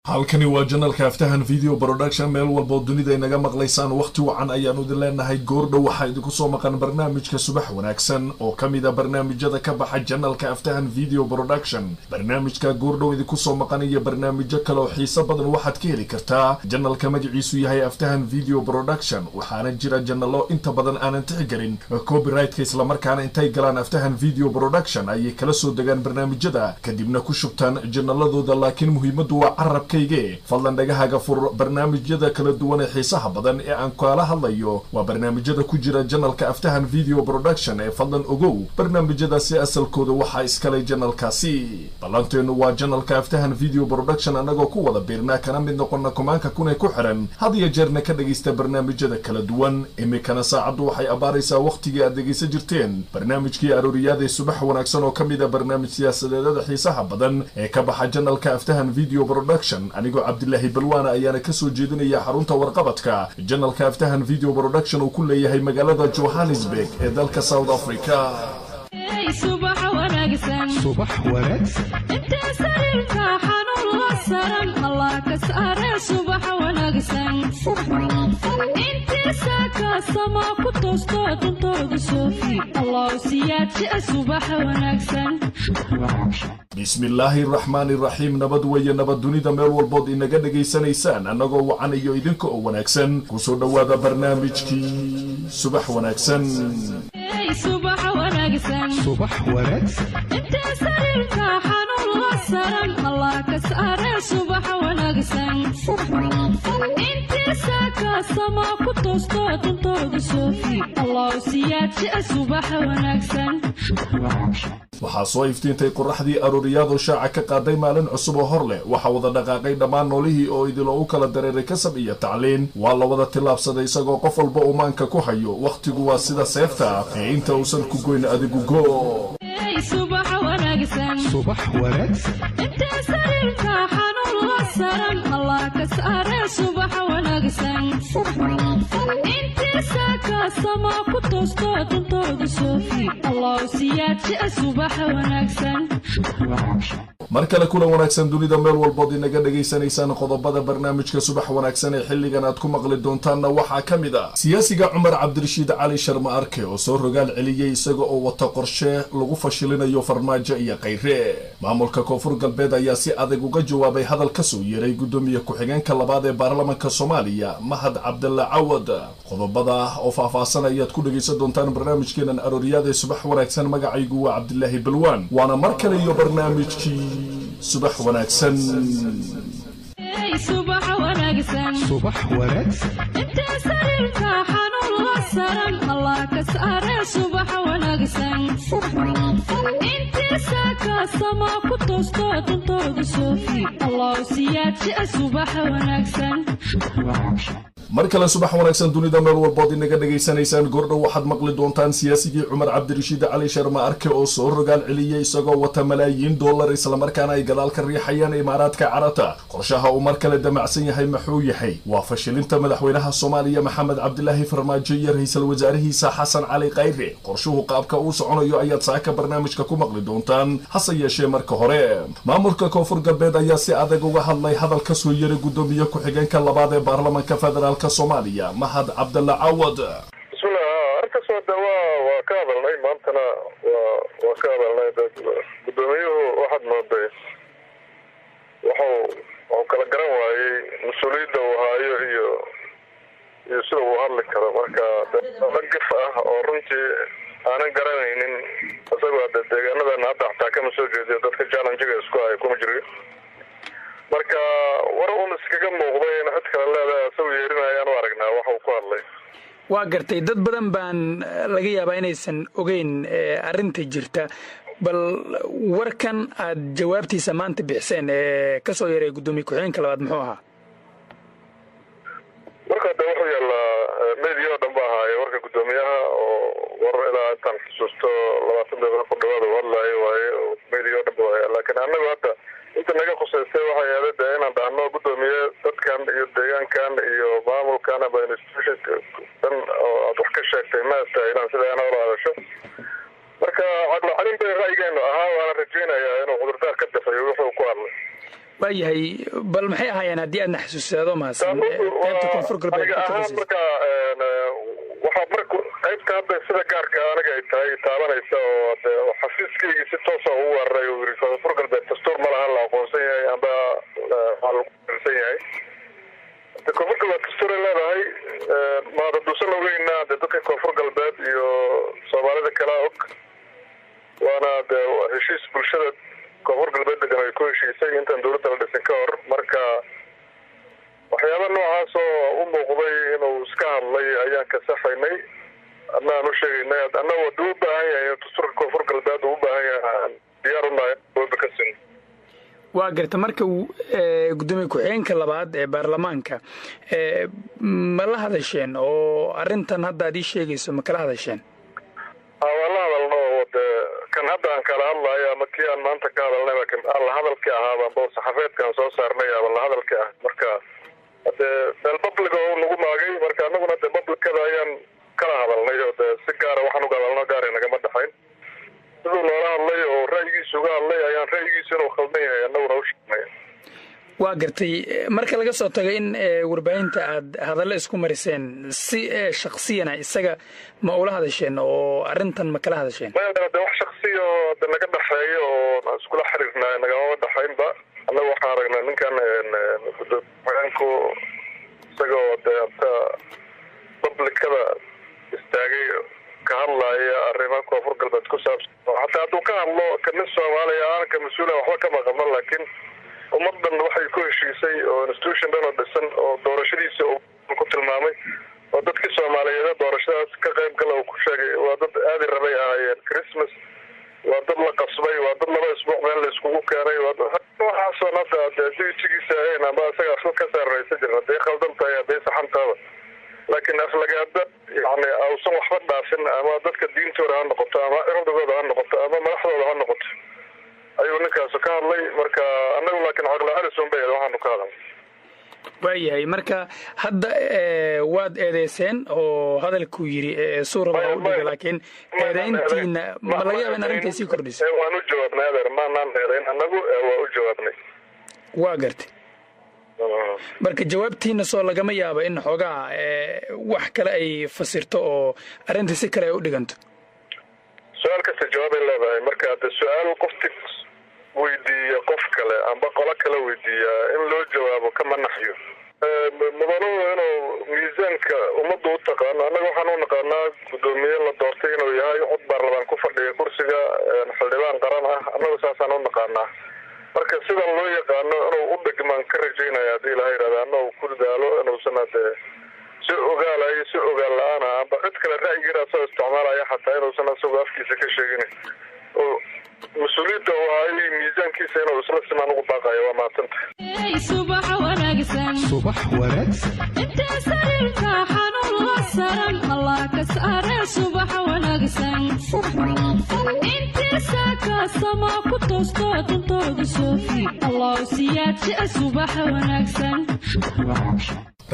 Halkani waa channelka Aftahan Video Production. Meel walboo dunida inaga maqlaysaan, wakhti wacan ayaanu idin leenahay. Goordhow waxaa idinku soo maqan barnaamijka Subax Wanaagsan oo ka mid a barnaamijyada ka baxa channelka Aftahan Video Production. Barnaamijka goordhow idinku soo maqan iyo barnaamijyo kale oo xiiso badan waxaad ka heli kartaa channelka magaciisu yahay Aftahan Video Production. Waxaana jira channelo inta badan aanan tixgelin copyrightka, islamarkaana intay galaan Aftahan Video Production ayay kala soo degaan barnaamijyada, kadibna ku shubtaan channeladooda. Laakiin muhiimaddu waa carabkayge. Fadlan dhagahaga fur. Barnaamijyada kala duwan ee xiisaha badan ee aan kaala hadlayo waa barnaamijyada ku jira channelka Aftahan Video Production ee fadlan ogow, barnaamijyadaasi asalkooda waxaa iskalay channelkaasi. Ballanteennu waa channelka Aftahan Video Production, annagoo ku wada biirnaa kana mid noqona kumaanka kun ee ku xiran, had iyo jeerna ka dhegaysta barnaamijyada kala duwan. Imikana saacaddu waxay abaaraysaa wakhtigii aad dhegaysan jirteen barnaamijkii arooriyaada ee Subax Wanaagsan oo ka mid a barnaamij siyaasadeedada xiisaha badan ee ka baxa channelka Aftahan Video Production. Anigoo Cabdilaahi Balwaana ayaana kasoo jeedinaya xarunta warqabadka channelka Aftahan Video Production uu ku leeyahay magaalada Johannesburg ee dalka South Africa. Subax wanaagsan. Subax wanaagsan. Intee sariirta xanuun la saran, Allah ka saare. Subax wanaagsan. Intii saaka sama ku toosto, dantooda soofi, Allah siyaadsi. Subax wanaagsan. Bismillaahi raxmaani raxiim. Nabad weeye, nabad. Dunida meel walbood inaga dhegaysanaysaan, annagoo wacan iyo idinka oo wanaagsan, kusoo dhowaada barnaamijkii Subax Wanaagsan. Subax wanaagsan. Subax wanaagsan. Intee sariirta xanuun la saran, Allah ka saare. Subax wanaagsan. Intii saaka sama ku toosto, dantooda soofi, Allah siyaadsi. Subax wanaagsan. Waxaa soo iftiintay qoraxdii arooriyaadoo shaaca ka qaaday maalin cusub oo hor leh. Waxaa wada dhaqaaqay dhammaan noolihii oo idilo u kala dareeray kasab iyo tacliin. Waa la wada tillaabsaday isagoo qof walba uu maanka ku hayo wakhtigu waa sida seefta ee inta uusan ku goyn adigu go. Subax wanaagsan. Subax wanaagsan. Intee sariirta xanuun la saran, Allah ka saare. Subax wanaagsan. Intii saaka sama ku toosto, dantooda soofi, Allah siyaadsi. Subax wanaagsan. Mar kale kulan wanaagsan, dunida meel walbood inaga dhegaysanaysaan. Qodobada barnaamijka Subax Wanaagsan ee xilligan aad ku maqli doontaanna waxaa ka mid ah siyaasiga Cumar Cabdirashiid Cali Sharma Arke oo soo rogaal celiyey isaga oo wata qorshe lagu fashilinayo Farmaajo iyo Khayre. Maamulka Koonfur Galbeed ayaa si adag uga jawaabay hadal ka soo yeeray guddoomiye ku-xigeenka labaad ee baarlamanka Soomaaliya, Mahad Cabdalla Cawad. Qodobada oo faahfaahsan ayaad ku dhegaysan doontaan barnaamijkeenan arooriyaada ee Subax Wanaagsan. Magacaygu waa Cabdilaahi Balwaan, waana mar kale iyo barnaamijkii Subax Wanaagsan. Subax wanaagsan. Subax wanaagsan. Intee sariirta xanuun la saran, Allah ka saare. Subax wanaagsan. Intii saaka sama ku toosto, dantooda soofi, Allah siyaadsi. Subax wanaagsan. Mar kale subax wanaagsan, dunida meel walbood inaga dhegaysanaysaan. Goordhow waxaad maqli doontaan siyaasigii Cumar Cabdirashiid Cali Sharma Arke oo soo rogaal celiyey isagoo wata malaayiin dollar, islamarkaana ay gadaal ka riixayaan Imaaraadka Carabta. Qorshaha uu mar kale damacsan yahay maxuu yahay? Waa fashilinta madaxweynaha Soomaaliya Maxamed Cabdilaahi Farmaajo iyo ra-iisul wasaarihiisa Xasan Cali Khayre. Qorshuhu qaabka uu soconayo ayaad saaka barnaamijka ku maqli doontaan. Hase yeeshee marka hore, maamulka Koonfur Galbeed ayaa si adag uga hadlay hadal ka soo yeray guddoomiye ku-xigeenka labaad ee baarlamanka federaalka Soomaaliya, Mahad Cabdalla Cawad. Bismillah. Arrintaas de waa ka hadalnay, maantana waa ka hadalnay. Guddoomiyuhu waxaad mooday wuxuu kala garan waayey mas-uuliyadda uu haayo iyo sida uu hadli karo. Marka la gaf ah oo runtii aanan garanaynin, isagoo hadde deegaanadan hadda xataa kama soo jeediyo, dadka challengega isku hayo kuma jiro. Marka war un iskaga muuqday in cid kale leedahay isagu yeerinayaan u aragnaa waxa uu ku hadlay. Waa gartay. Dad badan baan laga yaabaa inaysan ogeyn arrinta jirta. Bal warkan aad jawaabtiisa maanta bixiseen ee ka soo yaray guddoomiye ku-xigeenka labaad muxuu ahaa? Marka de wuxuu yaallaa media oo dhan ba ahaaye warka guddoomiyaha, oo war ilaa intaan xusuusto 20 daqiiqo ku dhawaad uu hadlaayo waaye, oo media oo dhan ba waaya. Laakiin annagu hadda inta naga khusaystay waxay ahayd de inaan dhahno: guddoomiye, dadkan iyo deegaankan iyo maamulkan aba institutionka dhan oo aad wax ka sheegtay ma astaahilaan sida ina ula hadasho. Marka caqlo celin bay ra'yigeenu ahaa, waana rajaynayaa inuu cudurdaar ka bixiyo wuxuu ku hadlay. Waayahay, bal maxay ahaayeen haddii aadna xasuusaado mahadsan qaybta Koonfur Galbeed? Marka waxaa marka qaybta hadda sida gaarka aniga ay tahay taabanaysa oo de xafiiskaygii si toosa ugu weeraray uu yiri Koonfur Galbeed dastuur ma laha la aqoonsan yahay amba waa lagu aqoonsan yahay. De Koonfur Galbeed dastuuray leedahay, maada duusan ogeynaa de dadka Koonfur Galbeed iyo Soomaalida kalaa og, waana de heshiis bulshada Koonfur Galbeed degan ay ku heshiisay intaan dowladda la dhisin ka hor. Marka waxyaaba noocaas oo u muuqday inuu iska hadlay ayaan ka saxaynay, adna aan u sheegaynay anna haduu u baahan yahay dastuurka Koonfur Galbeed uu u baahan yahay diyaar unahay dowladda ka sin. Waa garta. Marka gudoomiye ku-xigeenka labaad ee baarlamaanka ma la hadasheen oo arrintan hadda aad ii sheegayso ma kala hadasheen? Waa la hadalno oo de kan hadda aan kala hadlayo ama kii aan maanta ka hadalnay la hadalkii ahaaba amba saxafeedkaan soo saarnay aba la hadalkii ah. Marka hadee meel public oo nagu maagay, marka anaguna dee publicada ayaan kala hadalnay oo dee si gaara waxaan uga hadalno gaara nagama dhexayn. Siduu noola hadlay oo ra'yigiisa uga hadlay ayaan ra'yigiisa inuu khaldan yahay annaguna u sheegnay. Waa gartay. Marka laga soo tago in warbaahinta aad hadallo isku mariseen, si shaksiyana isaga ma ula hadasheen oo arrintan ma kala hadasheen? Maya, de wax shaksiya oo de naga dhexeeyo oo iskula xiriirnaa nagamama dhexaynba. Annaga waxaan aragnaa ninkan gudoomiye isaga oo dee anta publicada istaagay ka hadlaaya arrimo Koonfur Galbeed ku saabsan. Xataa hadduu ka hadlo ka nin Soomaaliya aan ka mas-uula waxba kama qabno, laakiin ummaddan waxay ku heshiisay oo institution dhan oo dhisan oo doorashadiisa uu ku tilmaamay oo dadkii Soomaaliyeed doorashadaas ka qayb gala uu ku sheegay waa dad aadi rabay ahaayeen Christmas, waa dad la qasbay, waa dad 2 isbuuc meel la iskugu keenay, waxaasoo hadda dee duitigiisa ahayn amba isaga afka ka saaraysa jirna hadday khaldan tahay hadday saxan tahaba, laakiin aflagaada yani ausan waxba dhaafin ama dadka diintooda ha noqoto ama cirdigooda ha noqoto ama madaxdooda ha noqoto ayuu ninkaasu ka hadlay. Marka annagu laakiin caqli bay waxaanu ka hadalnay. Waayahay. Marka hadda waad eedeyseen oo hadalkuu yidhi suuraba ha u dhiga, laakiin eedeyntiina ma laga yaaba in arrintay sii kordhiso? Waan u jawaabnay adeer, maanaan eedeyn annagu, waa u jawaabnay. Waa gartay. Marka jawaabtiina soo lagama yaabo in xoogaa wax kale ay fasirto oo arrinta si kale ay u dhiganto? Su-aal kasta jawaabay leedahay. Marka hadde su-aal qofti weydiiya qof kale amba qolo kale weydiiya in loo jawaabo kama naxyo. Mudanuhu inuu miisaanka ummadda u taqaano, annaga waxaan u naqaanaa guddoomiye la doortay inuu yahay, cod baarlamaan ku fadhiya kursiga, xildhibaan qaran ah, annagu saasaan u naqaanaa. Marka sidan loo yaqaano inuu u dhigmaan ka rajaynaya haddii ilaha yidhahda anna uu ku dadaalo inuusan hadee si ogaalayo si ogaal la-aan ah amba cid kale ra'yigeeda asagoo isticmaalaya xataa inuusan asagoo afkiisa ka sheegin oo mas-uuliyadda uu hayo miisaankiisa inuu isla simaan ugu baaqayo. Waa mahadsanta. Subax wanaagsan, subax wanaagsan, inta sariirta xanuun la saran Allah ka saare subax wanaagsan, intiisa kaasama ku toosto dantooda soofi Allah siyaadsi subax wanaagsan.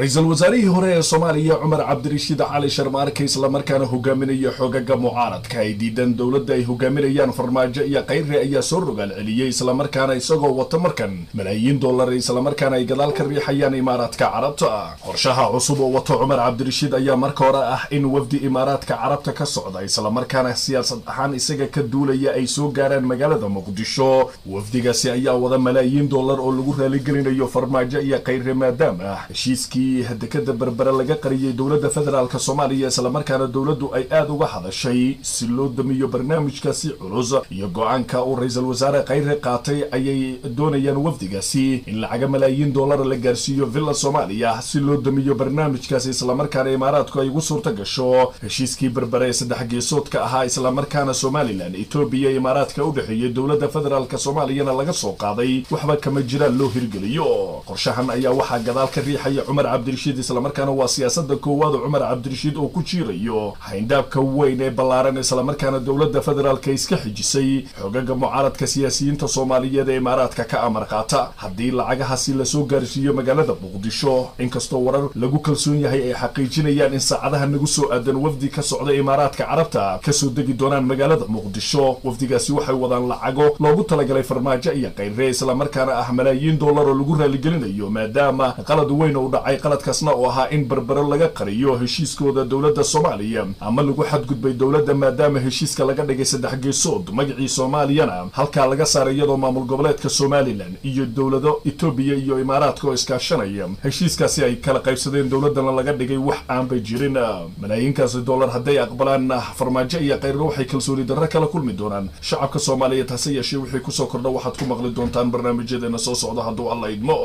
Ra-iisul wasaarihii hore ee Soomaaliya Cumar Cabdirashiid Cali Sharmaarke, islamarkaana hogaaminaya xoogaga mucaaradka ay diidan dowladda ay hogaaminayaan Farmaajo iyo Khayre, ayaa soo rogaal celiyey, islamarkaana isagoo wata markan malaayiin dollar, islamarkaana ay gadaal ka riixayaan Imaaraadka Carabta. Qorshaha cusub oo wato Cumar Cabdirashiid ayaa marka hore ah in wafdi Imaaraadka Carabta ka socda, islamarkaana siyaasad ahaan isaga ka duulaya, ay soo gaaraan magaalada Muqdisho. Wafdigaasi ayaa wada malaayiin dollar oo lagu raaligelinayo Farmaajo iyo Khayre, maadaama heshiiskii dekada Berbere laga qariyey dowladda federaalk Soomaaliya, islamarkaana dowladdu ay aada uga hadashay si loo damiyo barnaamijkaasi culus iyo go-aanka uu ra-iisul wasaare Khayre qaatay, ayay doonayaan wafdigaasi in lacaga malaayiin dollar la gaarsiiyo Villa Soomaaliya si loo damiyo barnaamijkaasi, islamarkaana Imaaraadku ay ugu suurta gasho heshiiskii Berbere ee saddex geesoodka ahaa, islamarkaana Somalilan, Etoobiya, Imaaraadka u dhexeeyay, dowladda federaalk Soomaaliyana laga soo qaaday waxba kama jiraan loo hirgeliyo. Qorshahan ayaa waxaa gadaal ka riixaya Cumar Cabdirashiid, islamarkaana waa siyaasada koowaad oo Cumar Cabdirashiid oo ku jiirayo xayndaabka weyn ee ballaaran, islamarkaana dowladda federaalka iska xijisay xogaga mucaaradka siyaasiyiinta Soomaaliyeed ee Imaaraadka ka amar qaata. Haddii lacagahaasi lasoo gaarsiiyo magaalada Muqdisho, inkastoo warar lagu kalsoon yahay ay xaqiijinayaan in saacadaha nagu soo aadan wafdi ka socda Imaaraadka Carabta kasoo degi doonaan magaalada Muqdisho, wafdigaasi waxay wadaan lacago loogu talagalay Farmaajo iyo Khayre, islamarkaana ah malaayiin dollar oo lagu raaligelinayo maadaama qalad weyn uu dhacay, qaladkaasna oo ahaa in Berbero laga qariyo heshiiskooda dowladda Soomaaliya ama lagu xadgudbay dowladda, maadaama heshiiska laga dhigay saddex geesood, magacii Soomaaliyana halkaa laga saaray, iyadoo maamul goboleedka Somalilan iyo dowlado Etoobiya iyo Imaaraadka oo iskaashanaya heshiiskaasi ay kala qaybsadeen, dowladdana laga dhigay wax aanbay jirin. Malaayiinkaasi dollar hadday aqbalaan Farmaajo iyo Khayre, waxay kalsooni darro kala kulmi doonaan shacabka Soomaaliyeed. Hase yeeshee wixii kusoo kordha waxaad ku maqli doontaan barnaamijyadeena soo socda hadduu Alla idmo.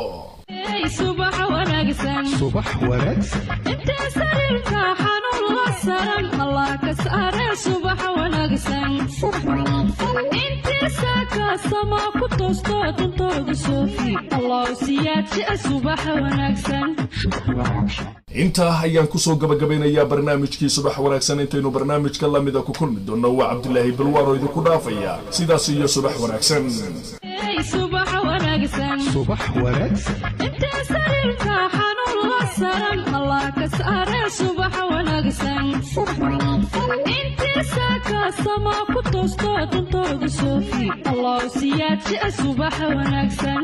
Subax wanaagsan, subax wanaagsan. Inta sariirta xanuun la saran Allah ka saare, subax wanaagsan. Intiisa kaasama ku toosto dantooda soofi Allah siyaadji, subax wanaagsan. Intaa ayaan kusoo gabagabeynayaa barnaamijkii subax wanaagsan. Intaynu barnaamijka lamida ku kulmi doonno, waa Cabdilaahi Balwaar oo idinku dhaafaya sidaas iyo subax wanaagsan. Subax wanaagsan, subax wanaagsan. Inta sariirta xanuun la saran Allah ka saare, subax wanaagsan. Intiisa kaasama ku toosto dantooda soofi Allah siyaadji, subax wanaagsan.